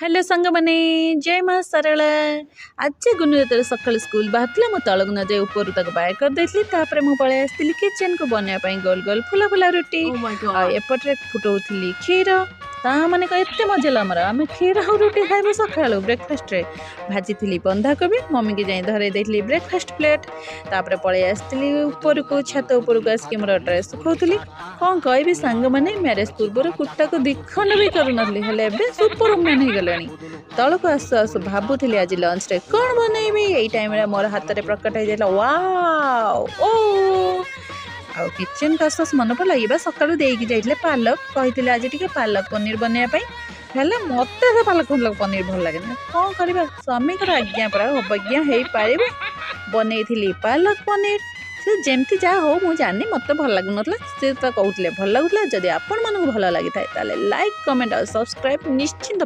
Hello ସାଙ୍ଗମାନେ, ଜୟ ମା ଶାରଳା। ଆଜି ଗୁନୁ ଯେତେବେଳେ ସକାଳୁ ସ୍କୁଲ ବାହାରିଥିଲା, ମୁଁ ତଳକୁ ନ ଯାଇ ଉପରୁ ତାକୁ ବାଏ କରିଦେଇଥିଲି। ତାପରେ ମୁଁ ପଳେଇ ଆସିଥିଲି କିଚେନକୁ ବନେଇବା ପାଇଁ ଗୋଲ ଗୋଲ ଫୁଲା ଫୁଲା ରୁଟି। Oh my ଆଉ God. ଏପଟରେ ଫୁଟଉଥିଲି କ୍ଷୀର। ତା ମାନେ କଣ ଏତେ ମଜା ହେଲା ଆମର, ଆମେ କ୍ଷୀର ଆଉ ରୁଟି ଖାଇବୁ ସକାଳୁ ବ୍ରେକଫାଷ୍ଟରେ। ଭାଜିଥିଲି ବନ୍ଧାକୋବି, ମମିକି ଯାଇ ଧରେଇ ଦେଇଥିଲି ବ୍ରେକଫାଷ୍ଟ ପ୍ଲେଟ୍। ତାପରେ ପଳେଇ ଆସିଥିଲି ଉପରକୁ। ଛାତ ଉପରକୁ ଆସିକି ମୋର ଡ୍ରେସ୍ ଶୁଖାଉଥିଲି। କ'ଣ କହିବି ସାଙ୍ଗମାନେ, ମ୍ୟାରେଜ୍ ପୂର୍ବରୁ କୁଟାକୁ ଦିଖଣ୍ଡ ବି କରୁନଥିଲି, ହେଲେ ଏବେ ସୁପର ଓମ୍ୟାନ୍ ହେଇଗଲାଣି। ତଳକୁ ଆସୁ ଆସୁ ଭାବୁଥିଲି ଆଜି ଲଞ୍ଚରେ କ'ଣ ବନେଇବି। ଏଇ ଟାଇମ୍ରେ ମୋର ହାତରେ ପ୍ରକଟ ହେଇଯାଇଥିଲା ୱାଓ ଓ। ଆଉ କିଚେନ୍କୁ ଆସୁ ଆସୁ ମନେ ପଡ଼ିଲା, ଇଏ ବା ସକାଳୁ ଦେଇକି ଯାଇଥିଲେ ପାଲକ। କହିଥିଲେ ଆଜି ଟିକେ ପାଲକ ପନିର ବନେଇବା ପାଇଁ। ହେଲେ ମୋତେ ସେ ପାଲକ ଫାଲକ ପନିର ଭଲ ଲାଗେନି। କ'ଣ କରିବା, ସ୍ୱାମୀଙ୍କର ଆଜ୍ଞା ପରା ଅବଜ୍ଞା ହେଇପାରିବ? ବନେଇଥିଲି ପାଲକ ପନିର। ସେ ଯେମିତି ଯାହା ହଉ ମୁଁ ଜାଣିନି, ମୋତେ ଭଲ ଲାଗୁନଥିଲା। ସେ ତ କହୁଥିଲେ ଭଲ ଲାଗୁଥିଲା। ଯଦି ଆପଣମାନଙ୍କୁ ଭଲ ଲାଗିଥାଏ, ତାହେଲେ ଲାଇକ୍, କମେଣ୍ଟ ଆଉ ସବସ୍କ୍ରାଇବ୍ ନିଶ୍ଚିନ୍ତ।